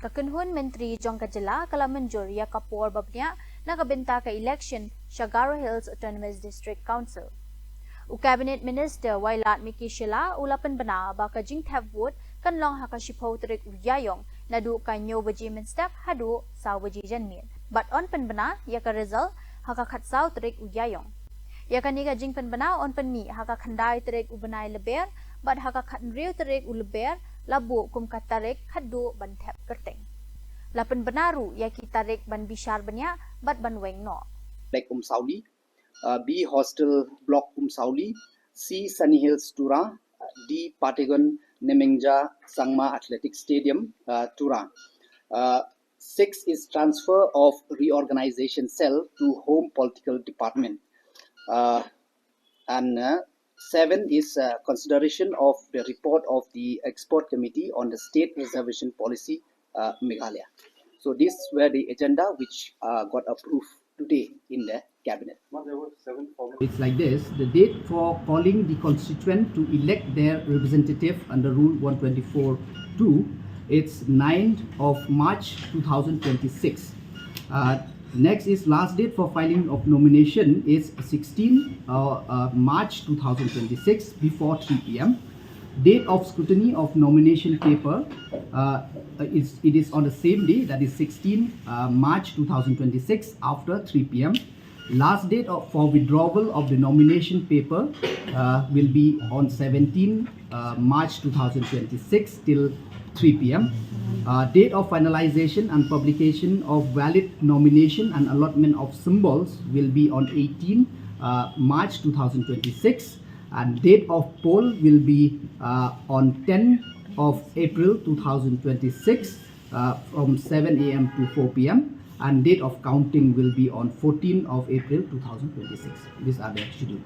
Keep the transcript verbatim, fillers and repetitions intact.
Ka kynhun myntri jong ka jylla ka la mynjur ïa ka por ba bniah na ka bynta ka election sha Garo Hills Autonomous District Council. U Cabinet Minister Wailadmiki Shylla u la pynbna ba ka jingthep vote kan long ha ka shiphew tarik u Ïaïong naduh ka hynñiew baje mynstep haduh saw baje janmiet. Bad yn pynbna ïa ka result ha ka khatsaw tarik u Ïaïong. Ïa kane ka jingpynbna yn pynmih ha ka khyndai tarik u bnai Lber bad ha ka khathynriew tarik u Lber la buh kum ka tarik khadduh ban thep kyrteng. La pynbna ruh ïa ki tarik ban bishar bniah bad ban weng noh. Complex Umsawli, uh, B Hostel Block Umsawli, C Sunny Hills Tura, D Patagon Nemenjara Sangma Athletic Stadium, uh, Tura. Uh, six is transfer of reorganization cell to Home Political Department. Uh, and uh, seven is uh, consideration of the report of the expert committee on the state reservation policy, uh, Meghalaya. So these were the agenda which uh, got approved today in the cabinet. It's like this. The date for calling the constituent to elect their representative under Rule one twenty-four two, it's ninth of March two thousand twenty-six. Uh, next is last date for filing of nomination is sixteenth uh, uh, March two thousand twenty-six before three p m. Date of scrutiny of nomination paper, uh, is, it is on the same day, that is sixteenth uh, March two thousand twenty-six, after three p m. Last date of, for withdrawal of the nomination paper uh, will be on seventeenth uh, March two thousand twenty-six till three p m. Uh, date of finalization and publication of valid nomination and allotment of symbols will be on eighteenth uh, March two thousand twenty-six, and date of poll will be uh, on tenth of April two thousand twenty-six uh, from seven a m to four p m, and date of counting will be on fourteenth of April two thousand twenty-six. These are the schedule.